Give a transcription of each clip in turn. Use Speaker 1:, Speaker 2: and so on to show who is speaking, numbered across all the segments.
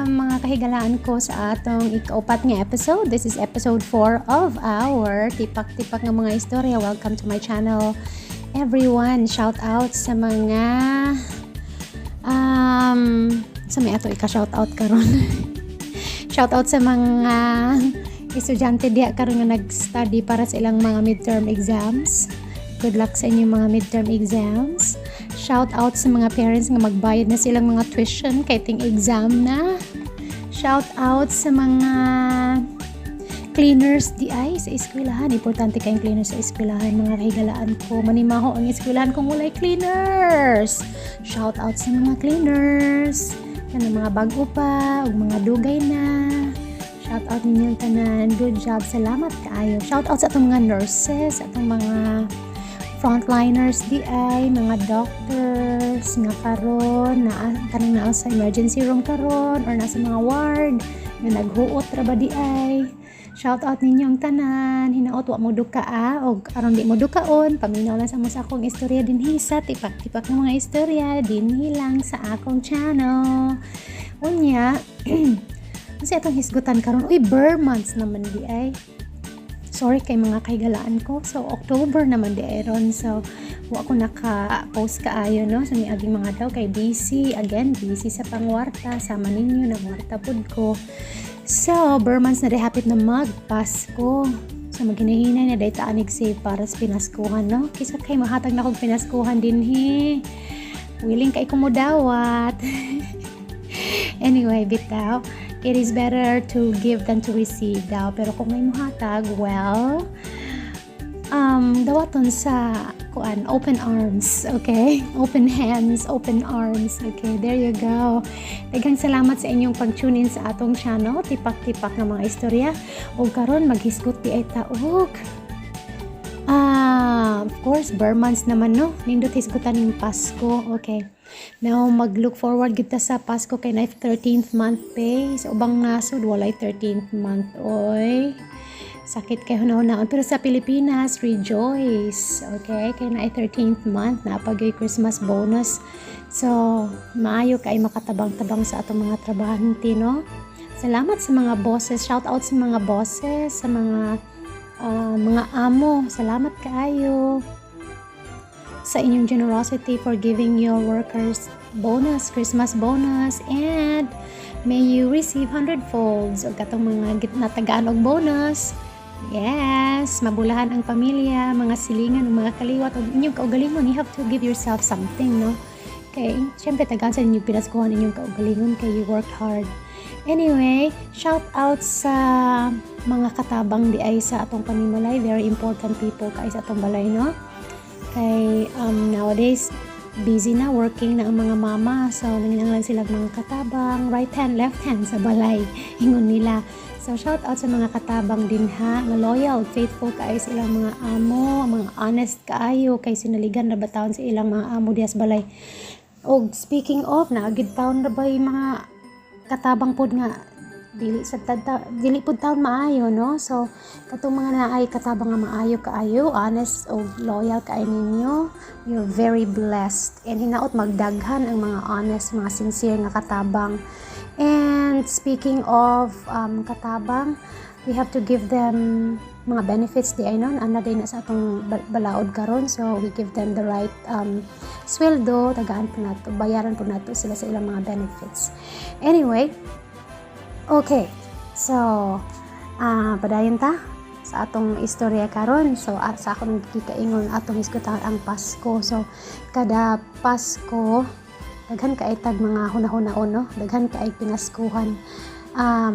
Speaker 1: Welcome, mga kahigalaan ko, sa atong ikaupat nga episode. This is episode 4 of our Tipak-Tipak nga Mga Istorya. Welcome to my channel, everyone. Shout out sa mga sa may ato ika-shout out karon. Shout out sa mga estudyante diha karon nga nag-study para sa ilang mga midterm exams. Good luck sa inyong mga midterm exams. Shout out sa mga parents nga magbayad na silang mga tuition kay ting exam na. Shout out sa mga cleaners diay sa eskwelahan. Importante kayong cleaners sa eskwelahan, mga kahigalaan ko. Manimaho ang eskwelahan kung walay cleaners. Shout out sa mga cleaners. Kanang mga bag-o pa ug mga dugay na. Shout out ninyong tanan. Good job. Salamat kaayo. Shout out sa atong mga nurses, sa atong mga frontliners diay, mga doctors nga karon na kanang naa sa emergency room karon or nasa mga ward nga naghuot ra ba diay. Shout out ninyong tanan. Hinaot wa mo duka ah og aron di mo dukaon, paminaw lang sa mo sa akong istorya dinhi sa Tipak-Tipak ng Mga Istorya dinhi lang sa akong channel. Unya, kasi atong hisgutan karon, uy, ber months naman diay. Sorry kay mga kahigalaan ko. So, October naman diay ron. So, wa ko naka-post kaayo, no? Sa miaging mga daw kay busy. Again, busy sa pangwarta. Sama ninyo, nagwarta pud ko. So, ber months na diay, hapit na magpasko. So, maghinahinay na diay ta anig save para sa pinaskuhan, no? Kisa kay mahatag na kog pinaskuhan dinhi. Willing kay kumudawat. Anyway, bitaw, it is better to give than to receive daw. Pero kung may muhatag, well, dawaton sa kuan, open arms, okay? Open hands, open arms. Okay, there you go. Daghang salamat sa inyong pag-tune in sa atong channel, Tipak-Tipak nga Mga Istorya. Ug karon maghisgot diay ta og of course, ber months naman, no? Nindot hisgutan ning Pasko. Okay. Now, mag-look forward kita sa Pasko kay na 13th month pay. Sa ubang nasod, walay 13th month. Oy. Sakit kay hunahunaan. Pero sa Pilipinas, rejoice. Okay? Kay na 13th month, napagay Christmas bonus. So, maayo kay makatabang-tabang sa atong mga trabahante, no? Salamat sa mga bosses. Shout out sa mga bosses, sa mga amo. Salamat kaayo sa inyong generosity for giving your workers bonus, Christmas bonus, and may you receive hundred folds og katong mga natagaan og bonus. Yes, mabulahan ang pamilya, mga silingan, ug mga kaliwat, ug inyong kaugalingon. You have to give yourself something, no? Kay, syempre, tagaan sa inyong pinaskuhan inyong kaugalingon kay you worked hard. Anyway, shout out sa mga katabang diay sa atong panimalay. Very important people kay sa atong balay, no? Kay nowadays, busy na, working na ang mga mama. So, nanginahanglan sila mga katabang, right hand, left hand sa balay. Ingon nila. So, shout out sa mga katabang din ha, nga loyal, faithful kaayo sa ilang mga amo, mga honest kaayo, kay sinaligan na ba sa ilang mga amo diha sa balay. Og speaking of, naagid taon na ba yung mga katabang pod nga dili sa tadta, dili pud taon maayo, no? So katong mga naay katabang nga maayo kaayo, honest o loyal kaayo ninyo, you're very blessed and hinaot magdaghan ang mga honest, mga sincere nga katabang. And speaking of katabang, we have to give them mga benefits diay, no? Ana din na sa atong balaod karon. So we give them the right sweldo, tagaan po nato, bayaran po nato sila sa ilang mga benefits. Anyway, okay, so padayon ta sa atong istorya karon. So sa akong gikaingon, atong hisgutan ang Pasko. So kada Pasko, daghan kay tag mga hunahuna, no? Daghan kay pinaskuhan.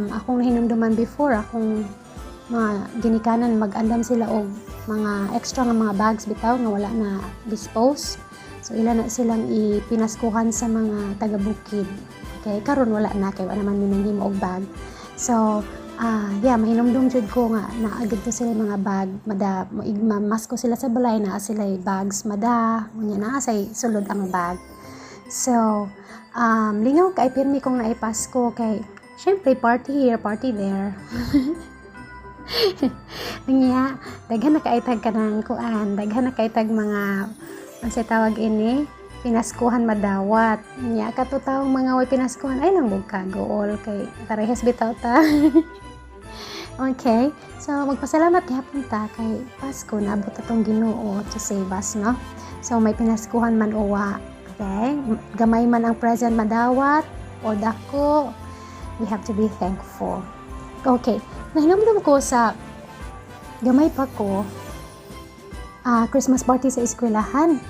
Speaker 1: Akong nahinumduman before, akong mga ginikanan mag-andam sila og mga extra nga mga bags bitaw nga wala na dispose. So ila na silang ipinaskuhan sa mga taga-bukid. Okay, karon wala na kay wala naman mi nanghimo og bag. So yeah, mahinumdum jud ko nga naa gid to sila mga bag, mada masko sila sa balay, naa sila bags mada, unya naa say sulod ang bag. So lingaw kay pirmi kong naay Pasko kay syempre party here, party there. Unya, daghan na kay tag kanang kuan, daghan na kay tag mga unsay tawag ini? Pinaskuhan madawat. Nya kato taong mga way pinaskuhan ay lang mog kaguol kay parehas bitaw ta. Okay? So magpasalamat gihapon ta kay Pasko, naabot atong Ginoo to save us, no? So may pinaskuhan man o wa. Okay? Gamay man ang present madawat o dako, we have to be thankful. Okay. Nahinumdum ko sa gamay pa ko, Christmas party sa eskwelahan.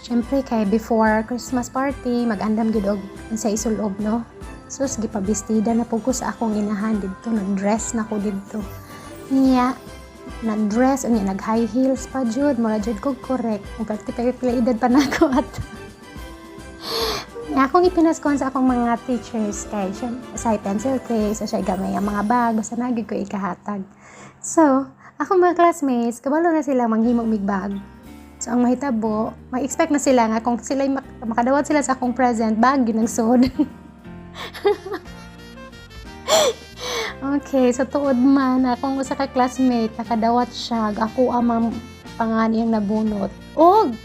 Speaker 1: Siyempre kay before Christmas party, mag-andam gyud og sa isulob, no? Sus, gipabistida na pud ko sa akong inahan didto, nag-dress na ko didto. Niya, nag-dress, unya nag high heels pa jud, mura jud ko correct. Kung pati pa pila edad pa nako at Nga akong ipinaskuhan sa akong mga teachers kay siya, sa pencil case, o siya gamay ang mga bag, basta naa gyud ko ikahatag. So, akong mga classmates, kabalo na sila manghimo mig bag. So, ang mahitabo, ma-expect na sila nga kung sila makadawat sila sa akong present, bag yun ang sud. Okay, so tuod man, akong usa ka classmate, nakadawat siya, ako ang pangan iyang nabunot. Og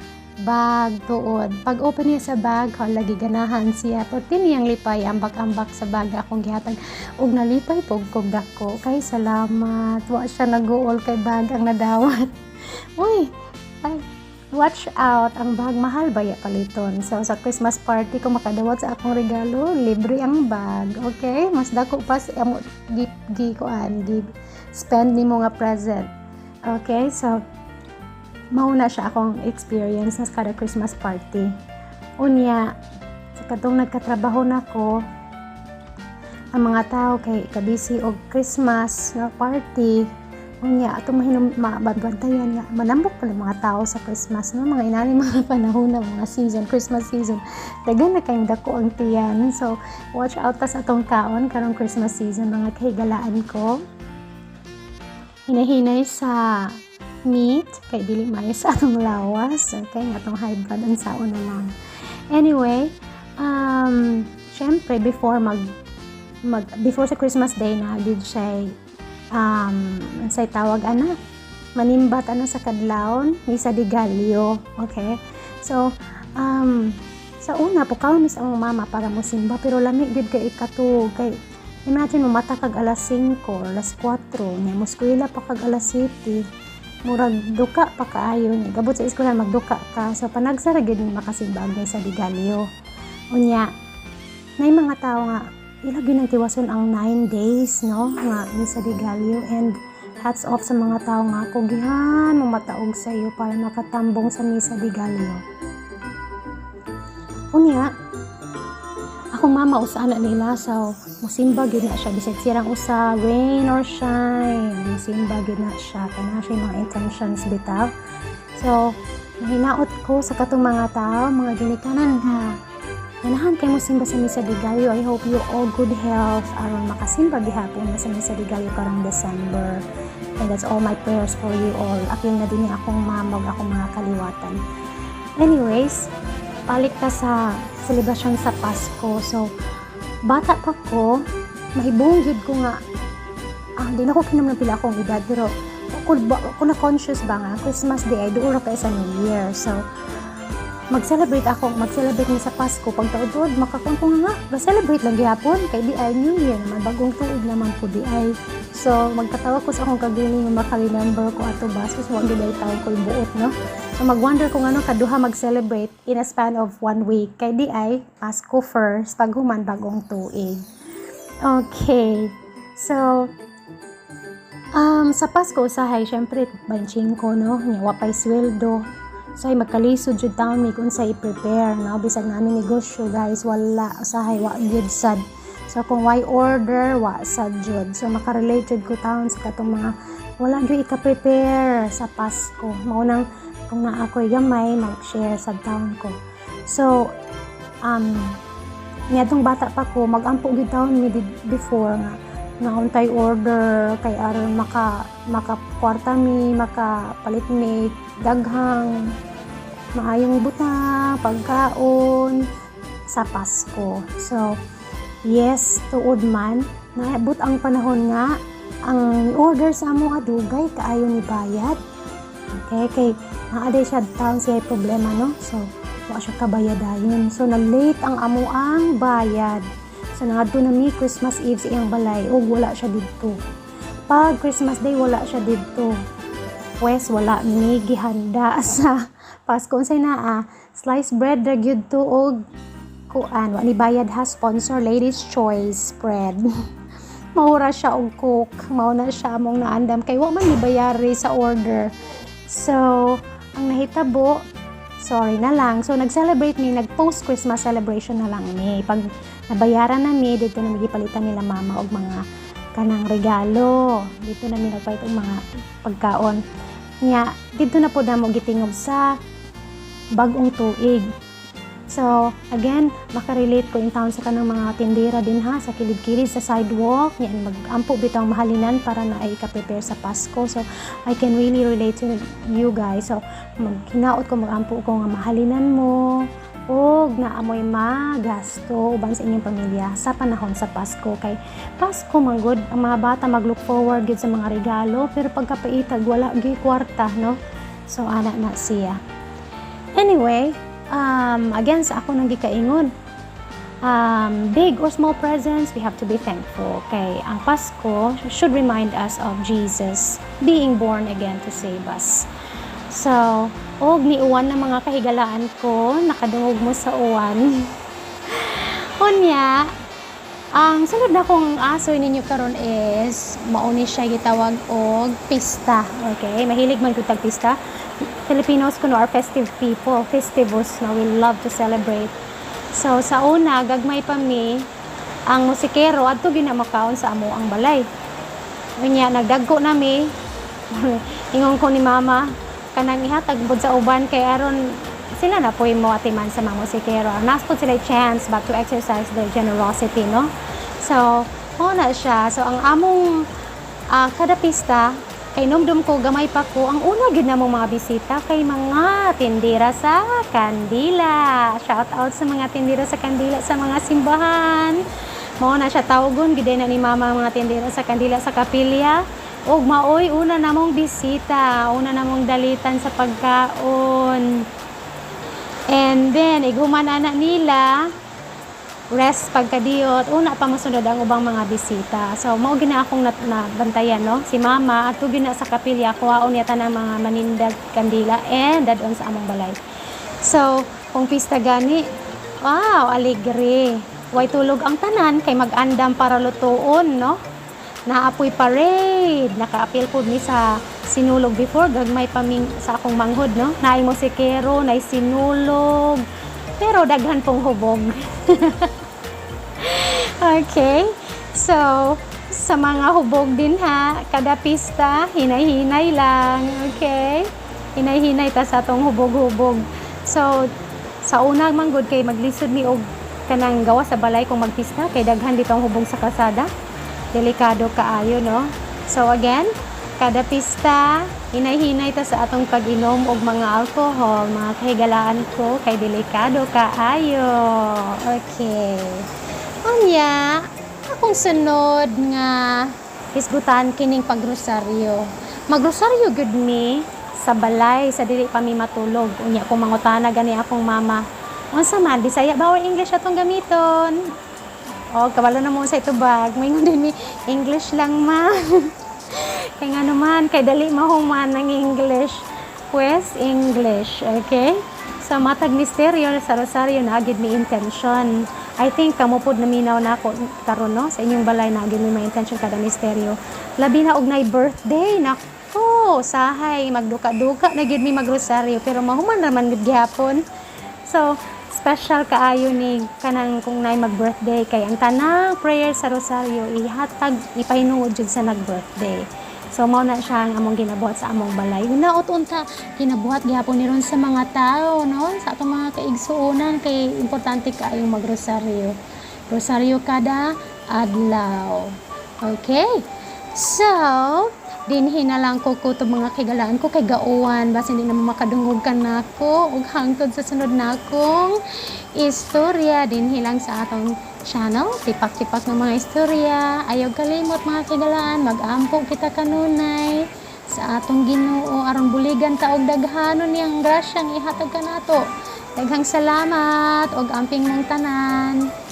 Speaker 1: bag tuod. Pag open niya sa bag, hala, ganahan siya. Perti niyang lipay, ambak-ambak sa bag akong gihatag. Og nalipay pog kog dako. Kay salamat. Wa siya nag-uol kay bag ang nadawat. Uy, ay, watch out, ang bag mahal baya paliton. So sa Christmas party, kung makadawat sa akong regalo, libre ang bag. Okay? Mas dako pa sa amo gi, gi kuan, gi spend nimo nga present. Okay? So mao na siya akong experience sa kada Christmas party. Unya, sa katong nagkatrabaho na ko, ang mga tao kay kabisi og Christmas na party. Unya atong mahinom mabantayan nga manambok pala mga tao sa Christmas, no? Mga inani mga panahon na mga season, Christmas season, daghan na kayong dako ang tiyan. So watch out ta sa atong kaon karong Christmas season, mga kahigalaan ko. Hinahinay sa meat kay dili maayo sa atong lawas, okay? Nga atong high blood, ang sao na lang. Anyway, syempre before mag mag before sa Christmas Day na gid siya, say tawag ana, manimbat ana sa kadlawon, Misa de Gallo. Okay, so sa una pukaw mi sa among mama para mosimba, pero lami gyud kay ikatug kay imagine mo mata kag alas 5 or alas 4 nya mo eskwela pa kag alas 7, murag duka pa kaayo nya gabot sa eskwela, magduka ka. So panagsa ra gyud ni makasimba og Misa de Gallo. Unya nay mga tao nga ila gyud ang tiwason ang 9 days, no, nga Misa de Gallo, and hats off sa mga tao nga kugihan mo mataog sa iyo para makatambong sa Misa de Gallo. Unya akong mama usa na nila, so musimba gyud na siya bisag sirang usa, rain or shine, musimba gyud na siya kay naa siya mga intentions bitaw. So mahinaot ko sa katong mga tao, mga ginikanan nga ganahan kay mosimba sa Misa de Gallo, I hope you all good health aron makasimba gihapon na sa Misa de Gallo karong December. And that's all my prayers for you all. Apil na din ni akong mama ug akong mga kaliwatan. Anyways, balik ta sa selebrasyon sa Pasko. So bata pa ko, mahibong gyud ko nga, di na ko kinamnan pila akong edad, pero ako na conscious ba nga Christmas Day ay duol ra kay sa New Year. So mag-celebrate ako, mag-celebrate ni sa Pasko, pag taod-taod makakuan ko nga, ga-celebrate lang gihapon kay di ay New Year naman, bagong tuig naman po di ay. So magkatawa ko sa akong kagaling nga maka-remember ko ato ba, so wa gyud ay tawag ko'y buot, no? So mag-wonder ko ngano kaduha mag-celebrate in a span of one week kay di ay Pasko first, paghuman bagong tuig. Okay. So sa Pasko usahay syempre 25, no, nya wa pay sweldo. So ay magkalisod jud taon mi kung sa i-prepare, no? Bisag namin negosyo, guys, wala usahay, wa gyud sad. So kung why order, wa sad jud. So makarelate jud ko taon sa katong mga wala gyud ika-prepare sa Pasko. Mao nang kung naa ko'y gamay, mag-share sa taon ko. So niadtong bata pa ko, mag-ampo gyud taon mi before nga nga untay order kay aron maka maka kwarta mi, makapalit mi daghang maayong butang pagkaon sa Pasko. So yes, tuod man naabot ang panahon nga ang order sa amo adugay kaayo ni bayad. Okay, kay naa day siya taon siya problema, no? So Wa siya kabayadayon. So na late ang amoang bayad. So nangadto na mi Christmas Eve sa iyang balay ug wala siya didto. Pag Christmas Day, wala siya didto. Pues wala mi gihanda sa Pasko. Unsay naa? Sliced bread ra gyud to og kuan. Wa ni bayad ha, sponsor, Ladies Choice bread. Mao ra siya og Coke. Mao na siya among naandam kay wa man ni bayari sa order. So, ang nahitabo, sorry na lang. So, nag-celebrate mi, nag-post Christmas celebration na lang mi. Pag nabayaran na mi, didto na mi gipalitan nila mama og mga kanang regalo. Didto na mi nagpalit og mga pagkaon. Nya, didto na pod namo gitingob sa bag-ong tuig. So, again, makarelate ko intawon sa kanang mga tindera din ha, sa kilid-kilid, sa sidewalk. Yan, mag-ampo bitaw mahalinan para na ay ka-prepare sa Pasko. So, I can really relate to you guys. So, maghinaot ko, mag-ampo ko nga mahalinan mo, og naamoy magasto uban sa inyong pamilya sa panahon sa Pasko, kay Pasko man gud, ang mga bata mag-look forward gud sa mga regalo, pero pagkapaitag wala gyud kwarta, no? So ana na siya. Anyway, again, sa ako nang gikaingon, big or small presents, we have to be thankful. Kay ang Pasko should remind us of Jesus being born again to save us. So, og niuwan na, mga kahigalaan ko, nakadungog mo sa uwan. Unya, ang sunod na kong asoy ninyo karon is mauni siya gitawag og pista. Okay, mahilig man gud tag pista. Filipinos kuno are festive people, festivus na, we love to celebrate. So sa una, gagmay pa mi, ang musikero adto gyud na makaon sa amo ang balay. Unya nagdagko nami, ingon ko ni mama, kanang ihatag pud sa uban kay aron sila na po'y mo atiman sa mga musikero. Naa pud sila chance but to exercise their generosity, no? So, mao na siya. So, ang among kada pista, kay numdum ko, gamay pa ko, ang una gyud namong mga bisita kay mga tindera sa kandila. Shout out sa mga tindera sa kandila sa mga simbahan. Mao na siya, tawgon gyud na ni mama ang mga tindera sa kandila sa kapilya. Ug maoy una namong bisita, una namong dalitan sa pagkaon. And then, ighuman ana nila, rest pagkadiyot, una pa mosunod ang ubang mga bisita. So, mao gina akong nabantayan, no? Si mama, adto gina sa kapilya, kuhaon niya tanang mga manindag kandila and dadon sa among balay. So, kung pista gani, wow, alegre. Way tulog ang tanan kay mag-andam para lutuon, no? Naapoy parade, nakaapil pod mi sa sinulog before, gagmay pa ming sa akong manghod, no? Naay musikero, naay sinulog, pero daghan pong hubog. Okay? So, sa mga hubog din ha, kada pista, hinay-hinay lang, okay? Hinay-hinay ta sa atong hubog-hubog. So, sa una man gud kay maglisod mi og kanang gawa sa balay kung magpista kay daghan dito ang hubog sa kalsada. Delikado kaayo, no? So again, kada pista, hinay-hinay ta sa atong pag-inom og mga alcohol, mga kahigalaan ko, kay delikado kaayo. Okay. Unya, akong sunod nga hisgutan kining pagrosaryo. Magrosaryo gud mi sa balay sa dili pa mi matulog. Unya kung mangutana gani akong mama, "Unsa man, Bisaya ba or English atong gamiton?" O, kabalo na mo sa itubag. Moingon din mi, "English lang, ma." Kay nga naman, kay dali mahuman ng English. Pues, English, okay? Sa matag misteryo sa Rosaryo, naa gyud mi intention. I think kamo pod naminaw na ako karon, no, sa inyong balay naa gyud mi may intention kada misteryo. Labi na og nay birthday, nako, sahay magduka-duka na gyud mi magrosaryo, pero mahuman raman gud gihapon. So, special kaayo ni kanang kung nay mag-birthday kay ang tanang prayer sa rosaryo ihatag, ipahinungod jud sa nag-birthday. So mao na siya ang among ginabuhat sa among balay. Hinaot unta ginabuhat gihapon ni ron sa mga tao, no, sa atong mga kaigsuonan, kay importante kaayong magrosaryo. Rosaryo kada adlaw. Okay? So, dinhi na lang ko kutob, mga kahigalaan ko, kay gauwan, basin di na mo makadungog ka nako, ug hangtod sa sunod nakong istorya dinhi lang sa atong channel, Tipak-tipak ng Mga Istorya. Ayaw kalimot, mga kahigalaan, mag-ampo kita kanunay sa atong Ginoo aron buligan ta og daghanon niyang grasyang ihatag kanato. Daghang salamat og amping mong tanan.